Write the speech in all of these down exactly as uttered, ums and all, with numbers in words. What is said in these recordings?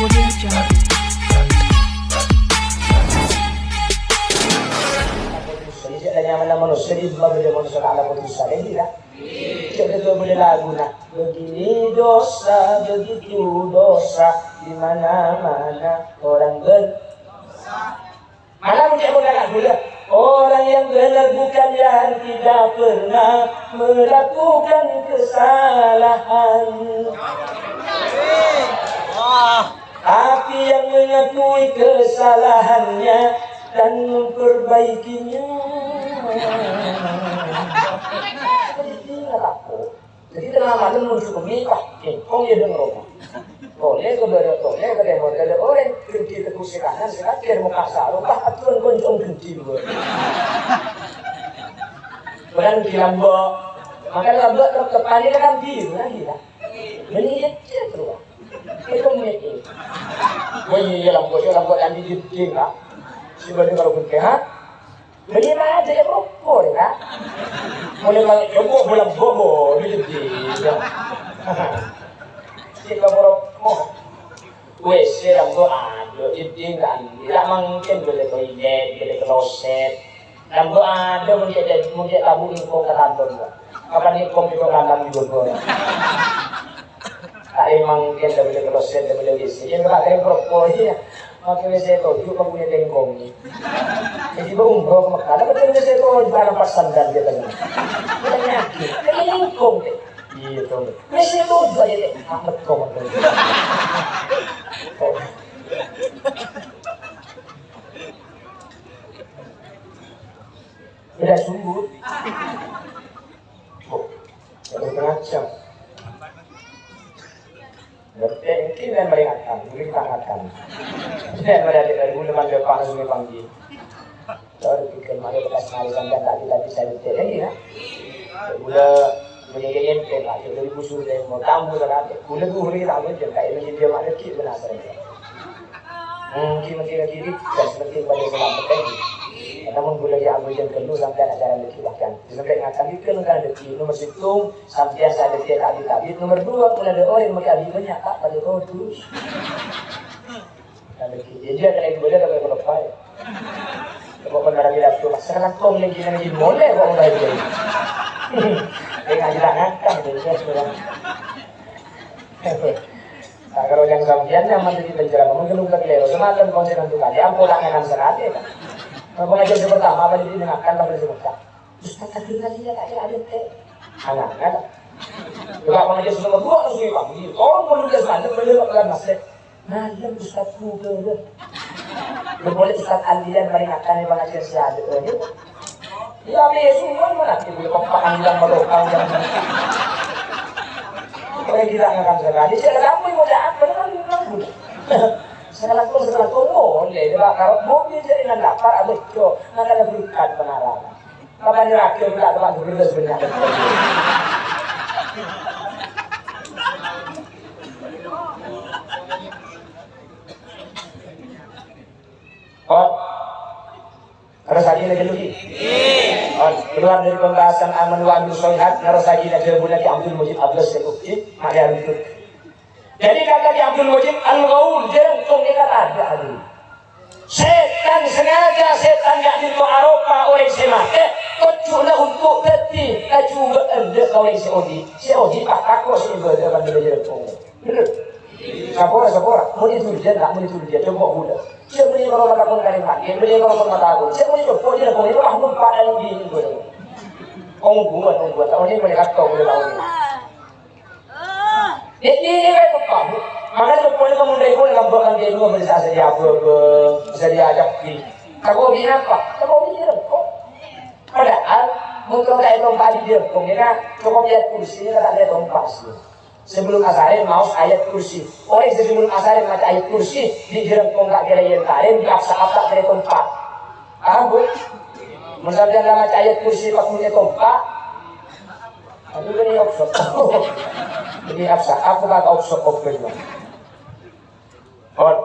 Jadi, cek la nyamana manossa, di bâbâna manossa ta' alako dhusa, kan, iyâ? Cek la bâdâ laguna, "Begini dosa, begitu dosa, di mana-mana orang ber-" Malah cek modal lagu, ya. "Orang yang benar bukan yang tidak pernah melakukan kesalahan." Tapi yang mengakui kesalahannya dan memperbaikinya. Jadi, ingat aku. Jadi, tengah malam menuju kemi, wah, kengkong ya deng roma. Tolè ka bârâ', tolè ka tèmor, tadâ' orèng, ghenti teggu sè kanan, sè kadir, mokka' sarong, wah, aduan konco ghenti, wah. Padahal di lambâ', mangkana lambâ' terep-terepan ini kan biru, kan, gila. Mending ya, dia keluar. Itu mungkin. Wah, iya, lambâ', iya, lambâ' tadi jeding, Kak. Sè bâdâ karo ghenti, ha? Bânnè ma' ajâ è roko, ya, Kak. Mulai ma-, coba bulan bobo, ini jeding, ya. Sè ka roko. W C lambâ' adâ', jeding, kan. Tidak mungkin bâdâ toilet, bâdâ kloset. Lambâ' adâ' mon cè', mon cè' tabu' lingkong ka kantor, Pak. Kapan lingkong itu kanan di bawah? Tapi mangkèn dâ' bâdâ kloset, dâ' bâdâ W C. Yang tak keren propos, iya. Pakai W C toju', pakai W C tengkong. Jadi, bâ umroh ke Mekah, dâ' bâdâ W C toju', ana' pas sandal dia tadi. Penyakit, kan lingkong, deh. Iya, tuh. W C toju' aja, deh. Mak, betul, betul. Udah subuh. Oh, baru setengah jam. Ngerti, mungkin kan peringatan, mungkin kita ingatkan. Saya berada di rumah depan sungai Panggi. Baru pikir, mari lekas mari sampai tak kita bisa detail lagi, ya. Gula punya M P, Pak, jadi busur dari mau tamu, terhadap gula buhuri tamu, jangan kayak ini dia mana kita benar saja. Mungkin, mungkin lagi di, dan seperti pada selamat lagi. Karena mun gula ya, aku yang perlu sampai acara lagi bahkan. Sampai ngakan itu kan ada di nomor satu, sampai saya ada dia tadi, tadi. Nomor dua, kalau ada orang yang pakai abis banyak, tak pada tahu terus. Ada di, jadi ada yang boleh, ada yang lupa, ya. Kok benar lagi dah tuh, sekarang kong lagi, lagi boleh kok udah itu. Dia ngaji tak ngangkat, jadi saya sekarang. Nah, kalau yang sampeyan nyaman jadi penceramah, mungkin udah keliru. Semalam konsep itu tadi, ampun, tak ngakan serate, kan? Nah, pengajian sè pertama, apa jadi dengarkan, apa jadi buka? Ustaz, tadi tadi ya, tak kira ada teh. Anak, kan? Coba pengajian sè nomor dua, langsung dipanggil. Oh, perlu dia semalam, bener, Pak, bukan, Mas, teh. Malam, Ustaz, buka, ya. Lu boleh Ustaz Andian mari ngakan, ya, pengajian sè ada, ya. Iya, besok kan mana? Ibu lepas pakan bilang merokok yang Orang kita ngakan sekali, saya kata, "Apa yang mau diakan?" Kan bilang, "Bu." Saya lakukan, saya lakukan, boleh. Dia bakar mobil jadi nan lapar, abis itu. Nah, kalau bukan pengarang. Kapan lagi kita tempat berbeda sebenarnya? Oh. Nerrossaghi, ngghi. Oh, keluar dari pembahasan amal wa amilus sholihat, nerrossaghi dhâbuna Ki Abdul Mujib Abbas sè ugi, ma'lè aruntut. Jadi, kata Ki Abdul Mujib, al-ghaul, jhârângkong nèka tadâ' adil. Sètan sengaja, sètan nya'dinto aropa orèng sè matè, tojjhuna ontok dhâddhi kajhubâ'ân dâ' ka orèng sè odi'. Sè odi' pas tako' sè ibâdâ bân jhârângkong. Bener. Sapora, sapora. Mon èdurjân, ta' mon èdurjân, coba ghulâ. Sè mènè karo mata pon karè matè, mènè karo mata pon. Sè mènè coba jhâ' kok èpaham empa' kali bini ghulâ. Ongghuwân, ongghuwân. Taon nèka mènè kato ghulâ taon nèka. Nèka, nèka kaè paham. Makanya coba nèka mon rèko lambâ' kan kèya dua bisa sèdia apa-apa, sèdia ajâbbhi. Tako' bi' apa? Tako' bi' rèko. Padahal, mon ta' ètompa' bi' rèko, nèka cokop ayat kursi, nèka ta' ètompa' sih. Sebelum asarè maos ayat kursi. Orèng sè sebelum asarè maca ayat kursi, bi' jhârângkong ta' kèra èyentarè, bi' apsa' ta' kèra ètompa'. Paham, Bu? Mon sampèyan la maca ayat kursi pas mon ètompa', aku kènè' opsok. Bi' apsa', aku bakal opsok, opsok. On.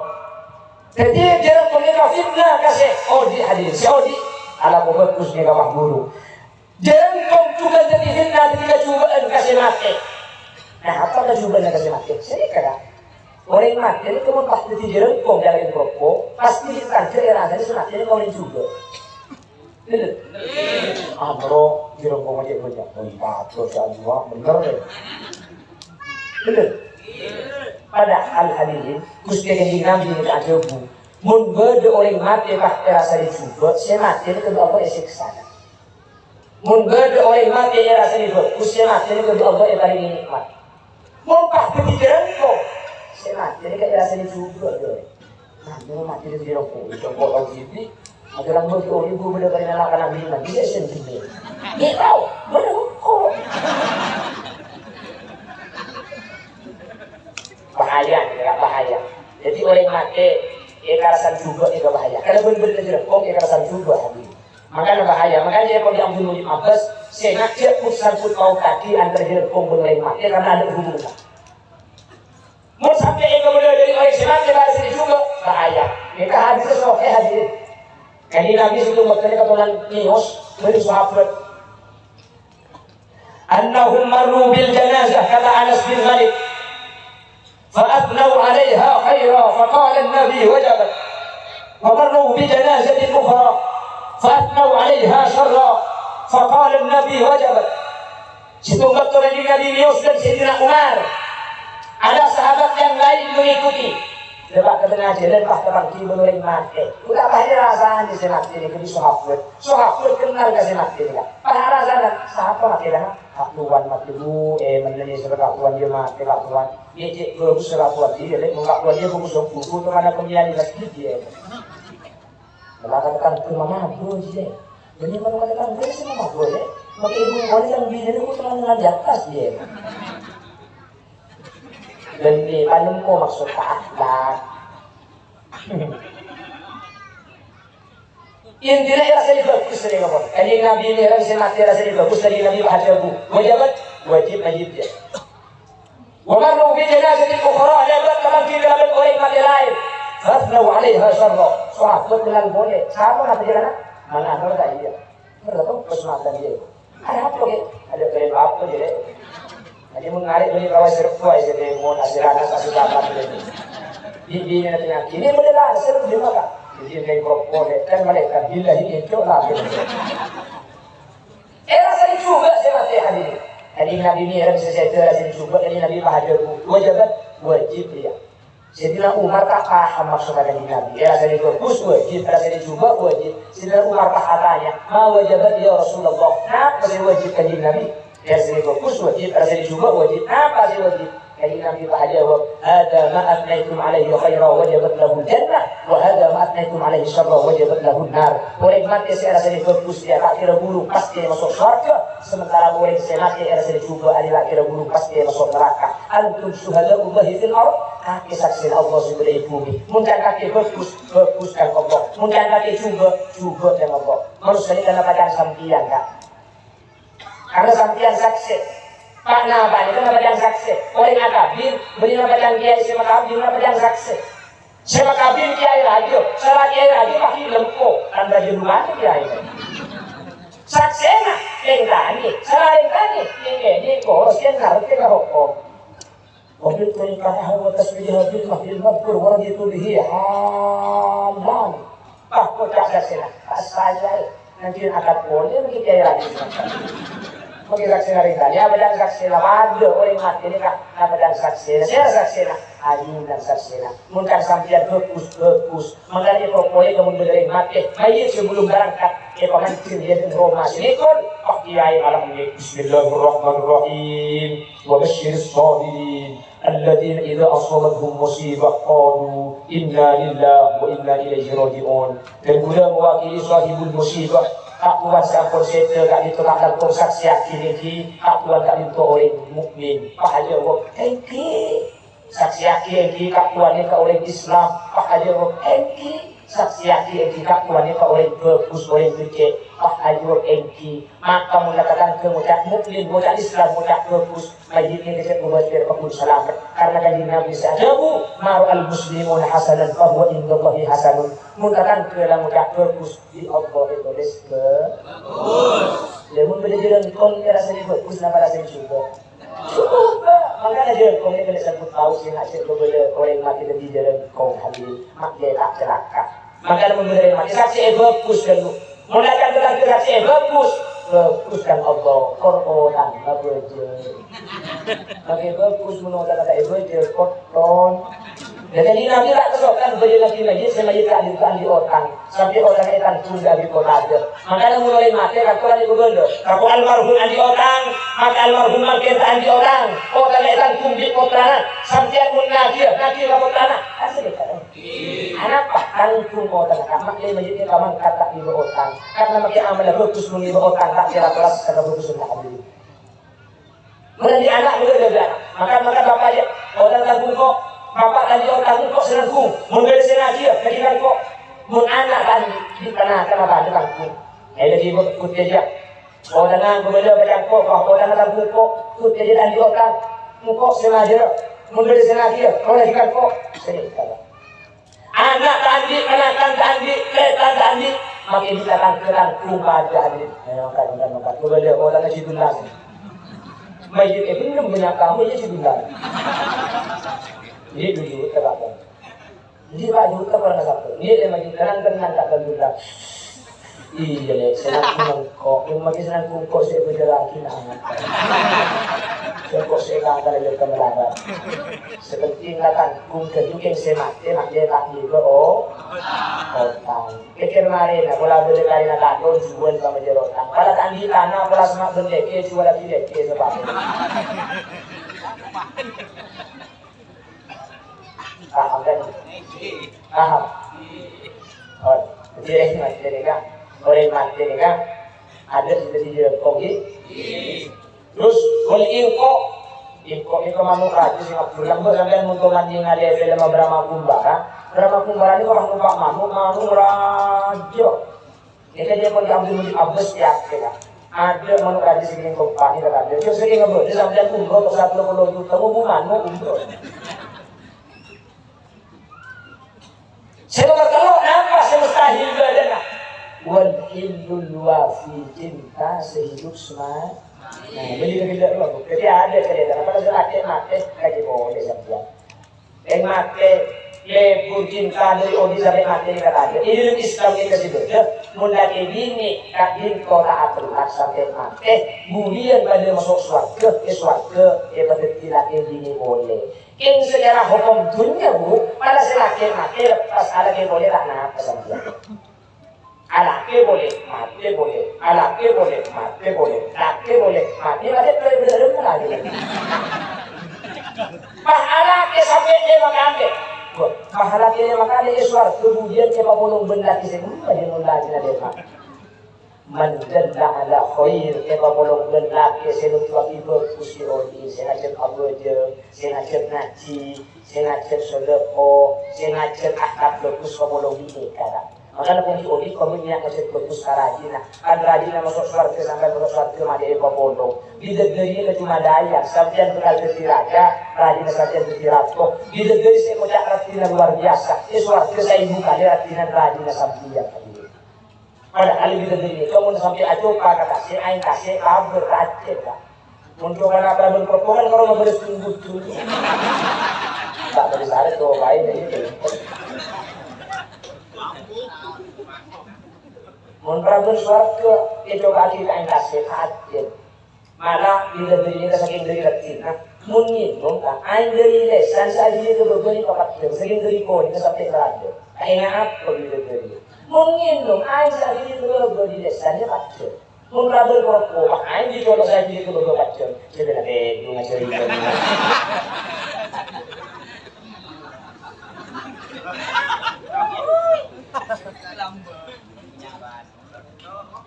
Dhâddhi, jhârângkong nèka fitnah ka sè odi', hadirin. Sè odi', alako bhâghus nèka pas buru. Jhârângkong jhughân dhâddhi fitnah, dhâddhi kajhubâ'ân ka sè matè. Nah, apa kajhubâ'ân ka sè matè? Sè nèka, Ka'. Orèng matè nèko mon pas dhâddhi jhârângkong dâlem roko, pastè ghi' tandhâ èrasanè sè matè nèko orèng jhubâ'. Bener? Amro jhârângkong aja bânnya'. Oh, iya, bener, ya. Bener? Padahal hadirin, Ghustè Kanjeng Nabi nèka adhâbu, "Mon bâdâ orèng matè pas èrasanè jhubâ', sè matè nèko bi' Allah èsèksa." Mon bâdâ orèng matè èrasanè bhâghus, sè matè nèko bi' Allah èparèngè nè'mat. Mon pas dhâddhi jhârângkong, sè matè nèko èrasanè jhubâ', yâ. Nah, mon matè dhâddhi jhârângkong, jhârângkong tao ghibi, aja lambâ' ghi' orèng bâdâ karè nalakana bhina, bisa sè nèko. Ghi' tao, bâdâ hukum. Bahaya, ya, bahaya. Dhâddhi orèng matè èkarasan jhubâ' nèko bahaya. Karena bân-bân jhârângkong èkarasan jhubâ', hadirin. Mangkana bahaya, mangkana jârèya Qadhi Abdul Muhyi Abbas, sè ngajhâk put-samput maottaghi antara jhârângkong bân orèng matè karena adâ' hubunganna. Mon sampè' èkabâlâ dâri orèng sè matè bârâ' sè jhubâ', bahaya. Nèka hadis sahih, hadirin. Kanjeng Nabi sèttong bâkto nèka tolan mèyos bân sahabat. Annahum marru bil janazah, kata Anas bin Malik. Fa athnau 'alaiha khaira, fa qala an-Nabi, "Wajabat." Wa marru bi janazatin ukhra, fa athnau 'alaiha syarra, fa qala an-Nabi, "Wajabat." Sèttong bâkto Kanjeng Nabi mèyos bân Sayyidina Umar. Ada sahabat yang lain mengikuti. Dâpa' ka tengnga jhâlân, pas tapangghi bân orèng matè. Kodhu pas èrasanè sè matè nèka bi' sahabat. Sahabat kennal ka sè matè nèka. Pas èrasanè, sapa matè nèka? Ka' Towan matè, Bu. Eh, mennèng sè ka' Towan jiyâ matè, ka' Towan. Iyâ, cè' bhâghus ka' Towan jiyâ, lè', mon ka' Towan jiyâ bhâghus, Bu. Towana kemliyan di masjid, yâ. Malah ka' tetangghâ mabâ, jiyâ. Bânnè maro ka' tetangghâ sè mabâ, lè'. Maka ibu kone kan binèna ku teman dengan di atas, jiyâ. Bânnè panemmo maksod ka' akhlak. Intina èrasanè bhâghus, rè, kaulâ. Kanjeng Nabi nèka orèng sè matè èrasanè bhâghus, Kanjeng Nabi pas adhâbu, "Wajabat, wajib, wajib, ya." Wa marru bi janazatin ukhra, lèbât kalabân orèng matè laèn. Fa athnau 'alaiha syarra. Sahabat bilang polè, "Sapa matè jârèya?" "Mana anu ta' iyâ?" Mereka tuh pas matè dia. Ada apa, Kè? Ada keren apa, Kè? Jadi mengalir dari bawah serbu aja deh, mau nasi ranas, nasi tamat, gitu. Di, di, ini, ini, ini beneran, seru juga, Kak. Jadi, yang kropol, ya, kan mereka billahi itu lah, gitu. Èrasanè jhubâ' sè matè, hadirin. Kanjeng Nabi nèka orèng sè sèdhâ èrasanè jhubâ', Kanjeng Nabi pas adhâbu, "Wajabat, wajib, ya." Sayyidina Umar ta' paham maksodda Kanjeng Nabi. Èrasanè bhâghus, wajib. Èrasanè jhubâ', wajib. Sayyidina Umar pas atanya, "Ma wajabat, ya Rasulullah?" Napa sè wajib, Kanjeng Nabi? Èrasanè bhâghus, wajib. Èrasanè jhubâ', wajib. Napa sè wajib? Kanjeng Nabi pas ajâwâb, "Hadza ma athnaitum alaihi khaira wajabat lahul jannah, wa hadza ma athnaitum alaihi syarra wajabat lahun nar." Orèng matè sè èrasanè bhâghus, iyâ, ta' kèra bhuru, pastè maso' sowarghâ. Sementara orèng sè matè èrasanè jhubâ', iyâ, ta' kèra bhuru, pastè maso' naraka. Antum syuhada'ullahi fil ard, kakè saksèna Allah sè bâdâ è bhumè. Mon can kakè bhâghus, bhâghus kan Allah. Mon can kakè jhubâ', jhubâ' kan Allah. Manossa nèka napa can sampèyan, Kak? Karena sampèyan saksè. Pa'-napa' nèka napa can saksè. Orèng akabir, bânnè napa can kèyaè sè makabir, napa can saksè. Sè makabir kèyaè rajâ, sala kèyaè rajâ paghi' lempo, kan rajâ lumana kèyaè. Saksèna, lèng-tanè, sala lèng-tanè, lèng-tanè, koros, yèn ngartè ka hokom. Qabiltu nikahah wa tazwijaha bil mahril madhkur wa raditu bihi halan. Pas koca' saksèna, pas saèyaè. Nanti akad polè mangkèn kèyaè rajâ. Mangkèn saksèna rèng tanè, apa can saksèna? Padâ orèng matè nèka, apa can saksèna? Sèra saksèna? Ajunan saksèna. Mon can sampèyan bhâghus, bhâghus. Mangkana èpropolè ka mon bâdâ orèng matè, mayyit sebelum berangkat, èpamanjheng è dâlem roma sè nèkor. Pas kèyaè malam nè, "Bismillahirrahmanirrahim. Wa basyiris sabirin. Alladzina idza asabathum musibah qalu inna lillahi wa inna ilaihi raji'un." Dan kaulâ mewakili sahibul musibah, Ka' Towan sè ampon sèdhâ, ka'dinto ta' langkong saksèyaghi èngghi, Ka' Towan ka'dinto orèng mukmin. Pas ajâwâb, "Èngghi." Saksèyaghi èngghi Ka' Towan nèka orèng Islam, pas ajâwâb èngghi. Saksèyaghi èngghi Ka' Towan nèka orèng bhâghus, orèng beccè', pas ajâwâb èngghi. Maka mon la tatangghâ ngoca' mukmin, ngoca' Islam, ngoca' bhâghus, mayyit nèka cè' mubâjâr pagghun salamet. Karna Kanjeng Nabi sè adhâbu, "Ma ra'al muslimuna hasanan fahuwa indallahi hasanun." Mon tatangghâ la ngoca' bhâghus, bi' Allah ètolès bhâ-, bhâghus. Lha mon bâdâ jhârângkong èrasanè bhâghus, napa rasanè jhubâ'? Coba, mangkana jârângkong nèka la sanggup tao sè ngajhâk bâbâlâ orèng matè dhâddhi jârângkong, hadirin. Matè ta' calaka. Mangkana mon bâdâ orèng matè, saksè'è bhâghus ghâllu. Mon la kan-, kan saksè'è bhâghus, bhâghus kan Allah, kor otangnga bâjâr. Makè bhâghus mon otangnga ta' èbâjâr, kotton. Dhâddhi Nabi ta' kasokan bâjâr Nabi mayyit, sè mayyit ta' andi', ta' andi' otang. Sampè' otangnga ètangghung dâri kotadâ. Mangkana mon orèng matè, kan korang èbâbâlâ. Tako' almarhum andi' otang, maka almarhum mangkèn ta' andi' otang. Otangnga ètangghung bi' pottrana. Sampèyan mon nagiyâ, nagiyâ ka pottrana. Kan sanèka, kan? Anapa? Tangghung otangnga. Ka' ma' lè mayyit nèka mangkat ta' ngibâ otang. Karna makè amalla bhâghus mon ngibâ otang, ta' kèra tolas ka kabhâghusânna abdhina. Mon andi' ana', bâdâ jâgâ ana'. Mangkat, mangkat bapa' jâ', "Otang tangghung engko'." Bapa' andi' otang, "Engko' sè nangghung." Mon bâdâ sè nagiyâ, nagiyâ ka engko'. Mon ana' ta' andi', bi' kana-kana bâdâ tangghung. Ayo lagi ikut, ikut jâ'. Otangnga bâbâlâ bâca engko', wah, otangnga tangghung engko'. Ikut jâ' ta' andi' otang. Engko' sè majârâ. Mon bâdâ sè nagiyâ, rowa lagi ka engko'. Sè nèka, Pak. Ana' ta' andi', ponakan ta' andi', tarètan ta' andi', makè bi' tatangghâ tangghung padâ andi'. Eh, mangkat, mangkat, mangkat. Coba lihat, otangnga si Dulang. Mayyit, eh, belum banyak tamu, ya, si Dulang. Jadi, dulu, terapkan. Jadi, Pak Juta pernah satu. Ini lima juta, tenang, tenang, tak ganggu lah. Iyâ, Lè', sè nangghung engko'. Yang makè sè nangghung engko' sè bâjâ lagi, nah. Sè engko' sè kakara jâ' ka malarat. Sè penting la tangghung ghâllu kèng sè matè, matè ta' ngibâ o-, otang. Pèkkèr marèna, pola bâdâ karèna tadon, juwâl ka majâr otang. Pola ta' andi' tana, pola sènga' bân lèkè, juwâl lagi lèkè, sebab. Paham, kan? Paham? Oh, jadi orèng matè nèka, orèng matè nèka, adâ' sè dhâddhi jârângkong, ghi? Terros, wal ingko'. Ingko' nèka manok rajâ sè abdhul. Lambâ' sampèyan mon toman nèngalè film Brahma Kumbara. Brahma Kumbara nèka pas nompa' manok, manok rajâ. Nèka jâ' pon Abdul Mujib Abbas, ya, ya. Adâ' manok rajâ sè ngèngkong pani ka rajâ. Jâ' sè ngèngkong bâdâ sampèyan umroh kok sapolo polo juta, ngobu manok umroh. Sè nomer tello', napa sè mustahil bâdâna? Wal hillul wafi, cinta sehidup semati. Nah, bâli ka ghellâ' rowa, Bu. Dhâddhi adâ' carètana, padahal sè lakè matè, lakè polè sampèyan. Orèng matè, lebur cinta dâri odi' sampè' matè nèka tadâ'. È dâlem Islam nèka sè bâdâ, mon lakè binè ka'dinto ta' atellak sampè' matè, buliyân padâ maso' sowarghâ, è sowarghâ èpadhâddhi lakè binè polè. Kèng secara hokom dhunnya, Bu, padâ sè lakè matè lepas alakè polè ta' napa sampèyan. Alakè polè, matè polè, alakè polè, matè polè, lakè polè, matè, matè polè, bener-bener lagi. Pas alakè sampè' lèma kalè. Wah, pas alakè lèma kalè, è sowarghâ budiyân èpapolong bân lakè sè emma, yâ, mon lakèna lèma. Man dalla ala khair, èpapolong bân lakè sè noduwaghi bhâghus è odi', sè ngajhâk abhâjâng, sè ngajhâk ngajhi, sè ngajhâk sodâko, sè ngajhâk akhlak bhâghus, papolong binè kara. Mangkana, mon ghi' odi' pamènnya ngajhâk bhâghus ka rajina. Kan rajina maso' sowarghâ, sampèyan maso' sowarghâ matè èpapolong. Bidadari la coma dâjâ, sampèyan bhâkal dhâddhi rajâ, rajina sampèyan dhâddhi rato. Bidadari sè ngoca' raddhina lowar biyasa. È sowarghâ saèbu kalè raddhina rajina sampèyan. Padahal bidadari nèka mon sampè' acopa ka tasè', aèng tasè', kabâr, rajâ, Pak. Mon coma napa bân perempuan karo mabales bun budhu. Tak beri sare to lain ini. Mon prabun swarga, ècoba'aghi ka entasè, ajjhâ. Mala, bidadari nèka sakèng dâri raddhinna. Mon ngènom, ta', aèng dâri lèsan sè aghili ka bâbâ nèka paddhâng, sakèng dâri konèngnga sampè' ka raddhâ. Kaènga apa bidadari? Mon ngènom, aèng sè aghili ka bâbâ dâri lèsanna paddhâng. Mon prabun koro-koro, aèng dâri colo' sè aghili ka bâbâ paddhâng. Sè bella tèdung ajâriyân.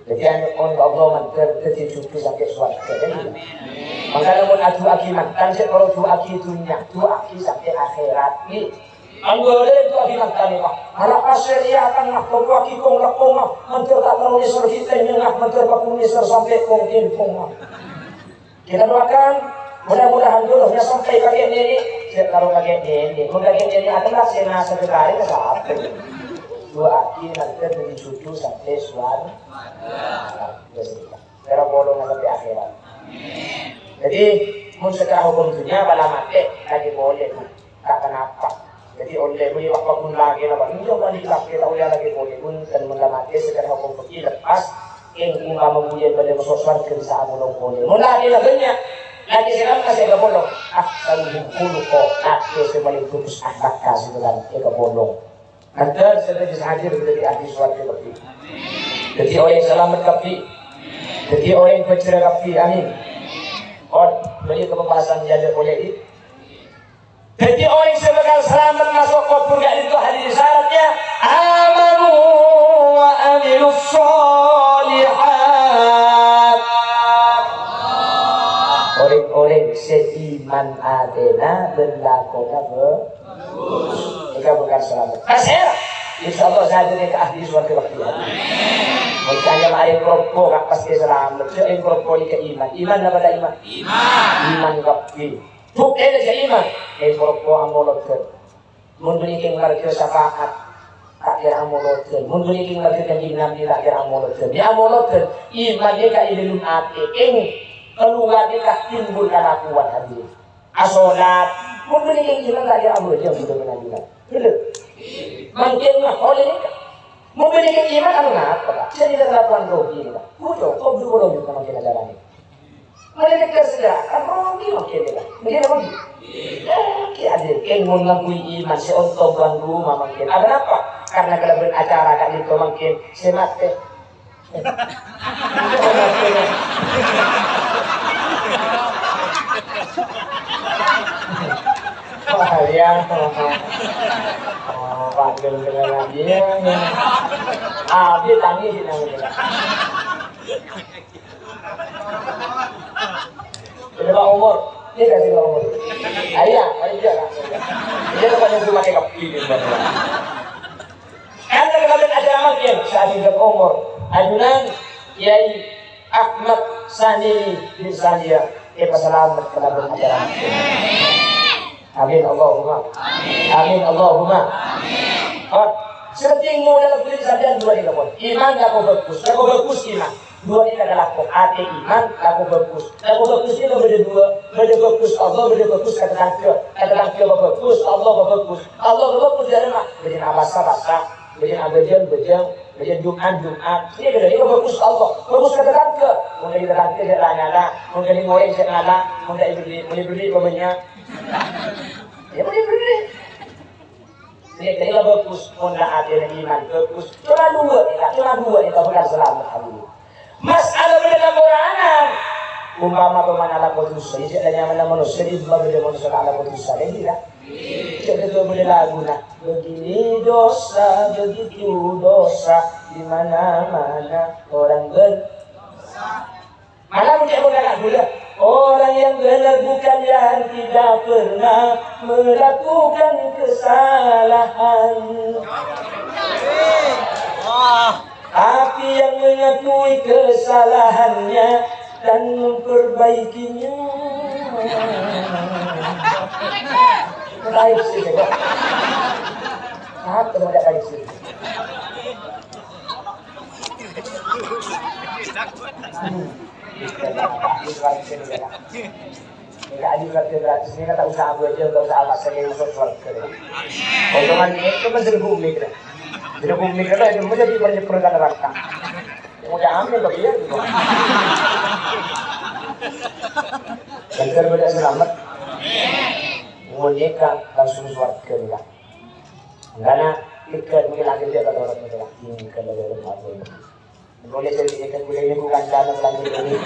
Dhâddhi, nyo'on ka Allah mandhâr dhâddhi judhu sampè' sowarga, kan? Mangkana mon adu'aaghi mantan, sè parlo du'aaghi dhunnya, du'aaghi sampè' akhèrat, ghi. Angghuwâlè du'aaghi mantan, Pak. Ara' pasèr è atangnga, toko'aghi kong-lekkongnga, mandhâr ta' terro nèser ghi' tèngngengnga, mandhâr paghun nèser sampè' kong-kèngkongnga. Kita doakan, mudah-mudahan jodohnya sampai kakek nenek. Sè karo kakek nenek. Mon kakek nenek atelak sè ngasè'è karè, sapa? Du'aaghi mandhâr dhâddhi judhu sampè' sowarga. Kèra polong sampè' akhèrat. Dhâddhi, Mon secara hukum dunya, bâ' la matè, lakè polè, Bu. Ta' ponapa. Dhâddhi ollè mènangka paggun lakè, napa? Iyâ, bâli lakè, ta' ollè lakè polè. Bhunten, mon la matè secara hukum fikih lepas, kèng umpama bhâdhân bâdâ maso' sowarghâ bisa apolong polè. Mon lakè la bânnya', lakè sè napa sè èkapolong? Ahsanuhum khuluqa, lakè sè palèng bhâghus akhlakka sè bhâkal èkapolong. Bhunten, sadhâjâ sè hadir dhâddhi ahli sowarghâ kabbhi. Dhâddhi orèng salamet kabbhi. Dhâddhi orèng bhâjhrâ kabbhi. Amin. Pon, bâli ka pembahasan jârèya polè, i. Dhâddhi orèng sè bhâkal salamet maso' kobhur ka'dinto hadirin syaratnya, amanu wa amilus shalihat. Orèng-orèng sè iman atèna bân lakona bhâ-, Èngghi bhâkal salamet. Pas, ya. Insyaallah sadhâjâ nèka ahli sowarghâ kabbhi. Mon ca'na ma' rèng kroppo, Kak, pastè salamet. Jhâ' rèng kroppo nèka iman. Iman napa ta' iman? Iman. Iman kabbhi. Buktèna jhâ' iman. Rèng kroppo amolodhân. Mon bânnè kèng marghâ syafaat, ta' kèra amolodhân. Mon bânnè kèng marghâ Kanjeng Nabi, ta' kèra amolodhân. Yâ amolodhân. Iman nèka è dâlem atè. Èngghi kalowar nèka timbul kalakowan hadirin. Asolat. Mon bânnè kèng iman ta' kèra abhâjâng bhâdhân pananjunan. Ghellâ'. Mangkèn mah ollè nèka. Mon bânnè kèng iman anu napa, Pak? Jhâ' nèka kalakowan rogi nèka. Buto, kok dhu polo juta mangkèn acarana. Mon nèka sèdhâ, kan rogi mangkèn nèka. Mangkèn apa, Bu? Rogi, adil. Kèng mon ngangghuy iman sè ontong tuan rumah mangkèn. Apa napa? Karena kalabân acara ka'dinto mangkèn sè matè. Wah, ya. Oh, panggil dengan dia, ya. Abi tangis ini. Ini Pak Umar. Ini kasih Pak Umar. Ayo, ayo, ayo. Dia tuh paling cuma kayak kepilih, Bang. Karena kalabân acara mangkèn, sa'at omor ajunan Kyai Ahmad Sani bin Salia èpasalamet kalabân acara mangkèn. Amin Allahumma. Amin Allahumma. Pon, sè pentèng modal budi sampèyan duwâ' nèka, pon. Iman lako bhâghus, lako bhâghus iman. Duwâ' nèka kalako, atè iman, lako bhâghus. Lako bhâghus nèka bâdâ duwâ', bâdâ bhâghus Allah, bâdâ bhâghus ka tatangghâ. Ka tatangghâ pabhâghus, ka Allah pabhâghus. Allah pabhâghus dâlem, bâdâ apasa, apasa, bâdâ abhâjâng, bhâjâng, bâdâ Jum'at, Jum'at. Nèka bâdâ bhâghus ka Allah, bhâghus ka tatangghâ. Mon ka tatangghâ jhâ' la-ngala, mon ka orèng jhâ' ngala, mon ka èberri', mon èberri' pabânnya'. Yâ, mon èberri'. Nèka la bhâghus, mon la atèna iman bhâghus. Coma duwâ' nèka, coma duwâ' nèka bhâkal salamet, hadirin. Masalah bâdâ kakorangan. Umpama pèmana alako dhusa, jhâ' la nyamana manossa, dimma bâdâ manossa ta' alako dhusa, kan ghi, kan? Jhâ' ghâ' bâdâ laguna. Begini dosa, begitu dosa, di mana-mana orang ber- Malam cek modal gula. Orang yang benar bukan yang tidak pernah melakukan kesalahan. Tapi yang mengakui kesalahannya dan memperbaikinya. Baik sih, coba. Satu modal baik sih. Nèka ahli sowarghâ gratis, nèka ta' osa abhâjâng, ta' osa apa, sè masok sowarghâ. Potongan nèka kan jhârâ bumi, kan. Jhârâ bumi, kan, itu menjadi penyeberangan neraka. Mau amin, tapi ya, gitu. Ganjar bâdâ salamet. Mon nèka langsung sowarghâ, nèka. Karena tiga mungkin akhirnya kata orang itu, tinggal dari orang apa ini. Boleh jadi kita boleh nunggu kancana pelan-pelan ini.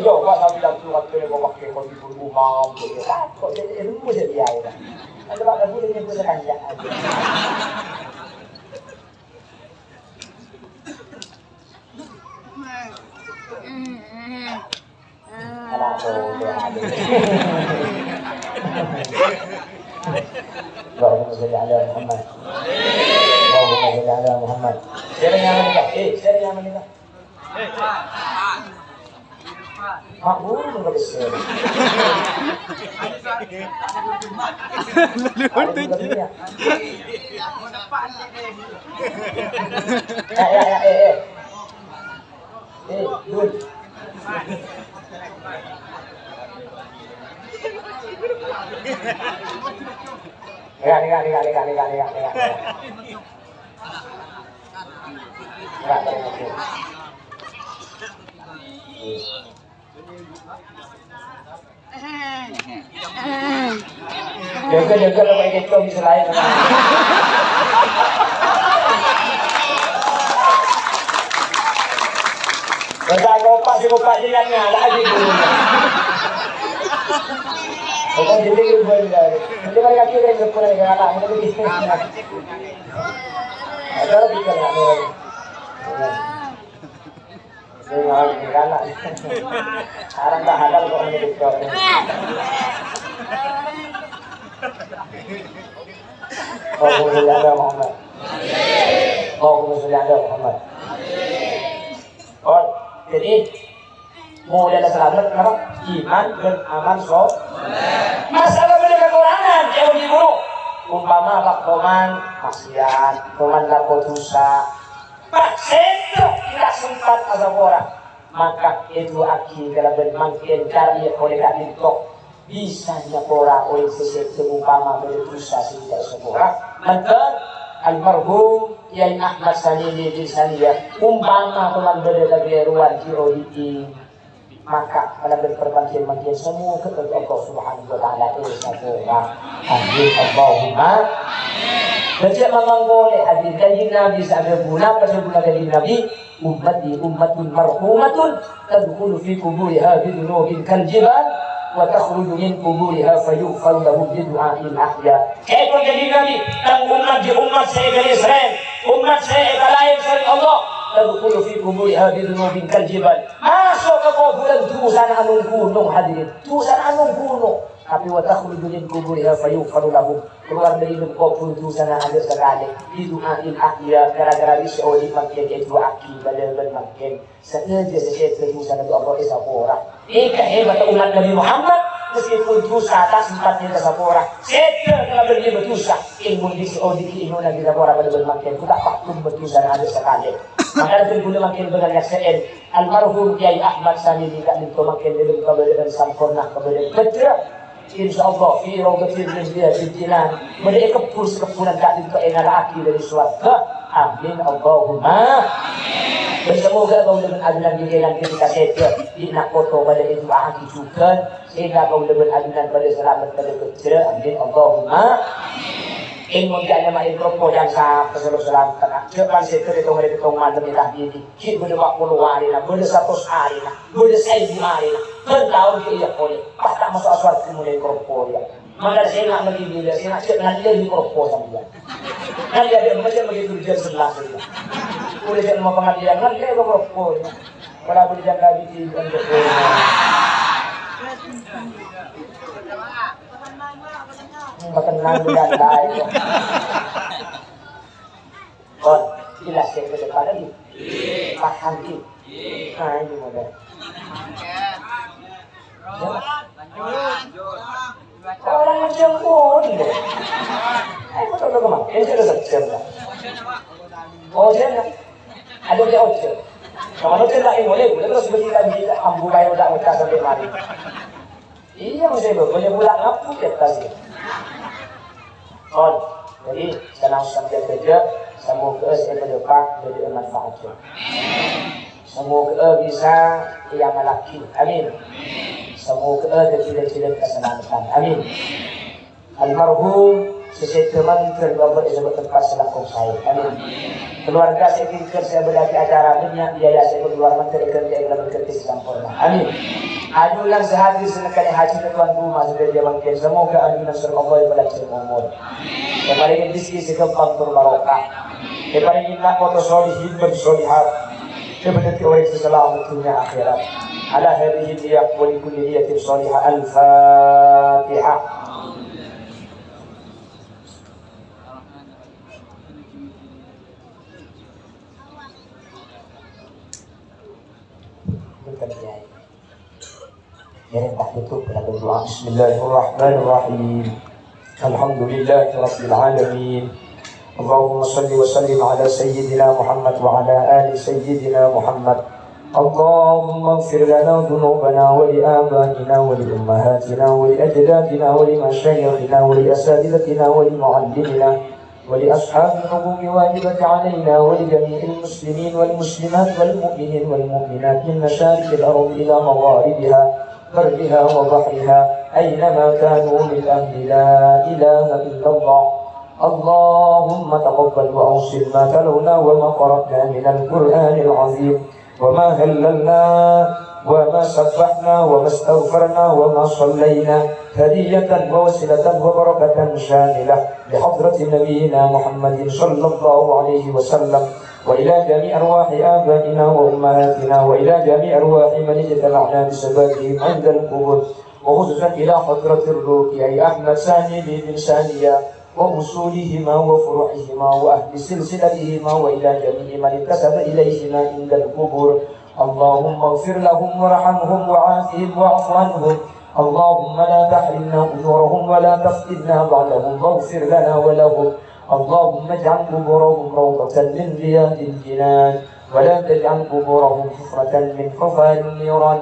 Coba sambil aku waktu ini kau pakai kau di rumah, gitu. Ah, kok jadi ilmu jadi ya, ya. Ada apa boleh nunggu sekanjak aja. Allahumma shalli ala Muhammad. Allahumma shalli ala Muhammad. Sèra nyamana, Pak? Eh, sèra nyamana, Pak? Makmur, nggak bisa. Lalu, ya. Ya, ya, ya, eh, eh. Eh, Dul. Enggak, enggak, enggak, enggak, enggak, enggak, enggak, enggak. Enggak, enggak, enggak. Jaga-jaga lo kayak gitu, bisa lain. Bocah kopas, si kopas dia nyala lagi dulu. Kopas jadi bener. Nanti mereka kira yang sepuluh yang anak, nanti bisa. Ada lagi kan, ada lagi. Ini malah galak. Haram tak halal kok ini TikTok ini. Allahumma sholli ala Muhammad. Allahumma sholli ala Muhammad. Oh, jadi mulia dan selamat, kenapa? Iman dan amal so. Masalah bâdâ kakorangan, ya, Ibu. Umpama, Pak, toman maksiat, toman lapo dusa, Pak, sèdhâ ta' sempat asapora, maka èdu'aaghi kalabân mangkèn, carè polè ka'dinto bisa nyapora orèng sè sèdhâ umpama bâdâ dusa sè ta' èsapora. Mangkèn almarhum Kyai Ahmad Sanili bin Saniyah, umpama toman bâdâ kabhârowan èodi'i, maka kalabân parpangghiyân mangkèn, samoghâ Allah Subhanahu wa Ta'ala èsapora. Amin, Allahumma. Bâca mamang polè hadis Kanjeng Nabi sè adhâbu, napa dhâbuna Kanjeng Nabi? "Ummati ummatun marhumatun, tadkhulu fi quburiha bi dzunubin kal jibal, wa takhruju min quburiha fa yughfaru lahum bi du'a'il ahya." Èpon Kanjeng Nabi, "Tang ommat jâ' ommat sè èkalaèn, ommat sè èkalaèn sareng Allah, tadkhulu fi quburiha bi dzunubin kal jibal." Maso' ka kobhurân dusana anong-gunong, hadirin. Dusana anong-gunong. Tapè wa takhruju min quburiha fa yughfaru lahum. Kalowar dâri dâlem kobhur dusana ajâ' sakalè. Bi du'a'il ahya, gara-gara bisa odi' mangkèn èdu'aaghi bâlâbân mangkèn. Sadhâjâ sè sèdhâ dusana bi' Allah èsapora. Èka hebatta ommat Nabi Muhammad, meskipun dusa ta' sempat èsapora. Sèdhâ kalabân ghibâ dusa. Èng mon bisa odi' ghi' ènona èsapora bâlâbân mangkèn. Gu ta' patum bâ dusana ajâ' sakalè. Maka dhâddhi ghulâ mangkèn bângal nyaksè'è. Almarhum Kyai Ahmad Sanili ka'dinto mangkèn dâlem kabâdâ'ân samporna, kabâdâ'ân bhâjjhrâ. Insyaallah, fi raudhatin min riyadhil jinan. Bâdâ è kebbhun-, kebbhunan ka'dinto èngala'aghi dâri sowarghâ. Amin, Allahumma. Bân samoghâ kaulâ bân ajunan ghi' ènanti ka sèdhâ, ghi' na' poto padâ èdu'aaghi jhughân, sehingga kaulâ bân ajunan padâ salamet, padâ bhâjjhrâ. Amin, Allahumma. Èng mon jâ' nyama'è kroppo jhân sapa sè lo salamet, jhâ' pan sèdhâ tèttong arè tèttong malem ètahjhudi. Ghi' bâdâ pa' polo arèna, bâdâ satos arèna, bâdâ saèbu arèna. Bân taon ghi' iyâ polè. Pas ta' maso' sowarghâ molaè kroppo rèya. Mangkana sènga' maghi bilâ, sènga' jhâ' ngallè bi' kroppo sampèyan. Ngallè adâ' macem maghi durjân sellas rèya. Polè jhâ' nemmo pangallèyan, ngallè bi' kroppo rèya. Pola budi jhân kabitin kroppo. Hmm, patennang, budal, laè, kok. Kon, jelas sè ke depan lagi. Paham, Ki? Nah, ini modal. Ya. Orang macam pun, deh. Eh, kok tak tahu kemana? Ini sudah sejam, lah. Oh, dia nak. Ada dia ojek. Kalau dia tak boleh, boleh terus berita-berita, ambu kayu tak mudah sampai mari. Iyâ, mosèba, bânnè bulâ ngabut è attas, yâ. Kon, dhâddhi, sanang sampèyan sadhâjâ, samoghâ sè èpadâpa' dhâddhi manfaat. Samoghâ bisa èamalaghi. Amin. Samoghâ dhâddhi jhâlân-jhâlân kasalameddhân. Amin. Almarhum sè sèdhâ mandhâr, Allah èsabâ' tempat sè langkong saè. Amin. Keluarga sè ètinggal sè abâlâaghi acara bânnya', biaya sè kalowar mandhâr èghântè'è kalabân ghântè sè samporna. Amin. Ajunan sè hadir sè nakkale hajina tuan rumah sadhâjâ mangkèn, samoghâ ajunan sareng Allah èpalajhâng omor. Èparèngè rizki sè ghâmpang tor barokah. Èparèngè na' poto solihin bân solihat. Èpadhâddhi orèng sè salamet dhunnya akhèrat. Ala hadhihi niyah wa li kulli niyatin shalihah. Al-Fatihah. Punten, Kyai. Ngiring ta' tutup dengan doa. Bismillahirrahmanirrahim. Alhamdulillahirabbil alamin. Allahumma shalli wa sallim ala sayyidina Muhammad wa ala ali sayyidina Muhammad. اللهم اغفر لنا ذنوبنا ولآبائنا ولأمهاتنا ولأجدادنا ولمشايخنا ولأساتذتنا ولمعلمنا ولأصحاب الحقوق الواجبة علينا ولجميع المسلمين والمسلمات والمؤمنين والمؤمنات من مشارق الأرض إلى مغاربها برها وبحرها أينما كانوا من أهل لا إله إلا الله. اللهم تقبل وأوصل ما تلونا وما قرأنا من القرآن العظيم وما هللنا وما سبحنا وما استغفرنا وما صلينا هدية ووسيلة وبركة شاملة لحضرة نبينا محمد صلى الله عليه وسلم وإلى جميع أرواح آبائنا وأمهاتنا وإلى جميع أرواح من اجتمعنا بسببهم عند القبور وخصوصا إلى حضرة الروح أي أحمد ساني بن سانية وأصولهما وفروعهما وأهل سلسلتهما وإلى جميع من انتسب إليهما عند القبور. اللهم اغفر لهم وارحمهم وعافهم واعف عنهم. اللهم لا تحرمنا أجورهم ولا تفتنا بعدهم واغفر لنا ولهم. اللهم اجعل قبورهم روضة من رياض الجنان ولا تجعل قبورهم حفرة من حفر النيران.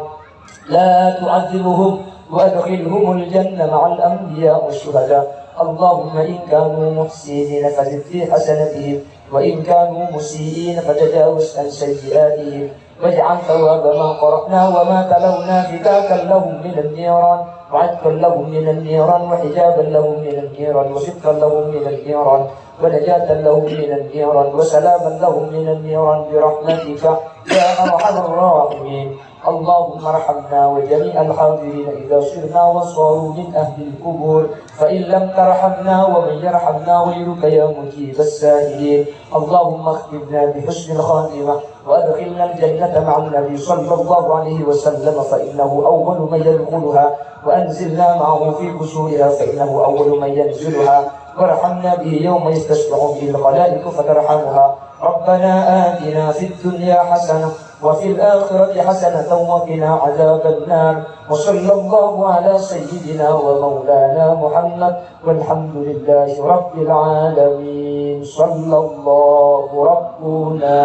لا تعذبهم وأدخلهم الجنة مع الأنبياء والشهداء. اللهم إن كانوا محسنين فزد في حسناتهم وإن كانوا مسيئين فتجاوز عن سيئاتهم واجعل ثواب ما قرأنا وما تلونا فكاكا لهم من النيران وعتقا لهم من النيران وحجابا لهم من النيران وسترا لهم من النيران ونجاة لهم من النيران وسلاما لهم من النيران برحمتك يا أرحم الراحمين. اللهم ارحمنا وجميع الحاضرين إذا صرنا وصاروا من أهل القبور فإن لم ترحمنا ومن يرحمنا غيرك يا مجيب السائلين. اللهم اختمنا بحسن الخاتمة وأدخلنا الجنة مع النبي صلى الله عليه وسلم فإنه أول من يدخلها وأنزلنا معه في قصورها فإنه أول من ينزلها وارحمنا به يوم يستشفع به الخلائق فترحمها. ربنا آتنا في الدنيا حسنة وفي الآخرة حسنة وقنا عذاب النار. وصلى الله على سيدنا ومولانا محمد والحمد لله رب العالمين. صلى الله ربنا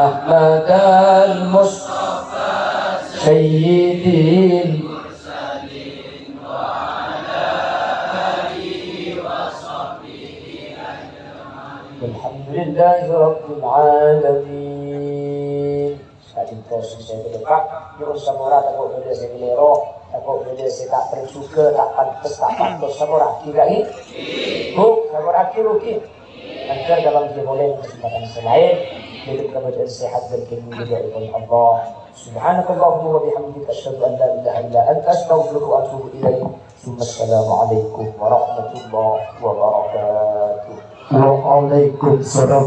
أحمد المصطفى سيد المرسلين وعلى آله وصحبه أجمعين. والحمد لله رب العالمين. Ka'dinto sè sèdhâ, Pak. Nyo'on sapora, tako' bâdâ sè kalèro, tako' bâdâ sè ta' parjhughâ, ta' pantes, ta' pantes. Sapora'aghi, Kak, ghi? Bu, sapora'aghi, Bu, ghi? Angghâr kapan ghi' molè kasempadhân sè laèn. Dâlem kabâdâ'ân sehat bân kèngèng ridhâèpon Allah. Subhanakallahumma wa bihamdika, asyhadu an la ilaha illa anta, astaghfiruka wa atubu ilaik. Tsumma assalamualaikum warahmatullahi wabarakatuh. Waalaikumsalam.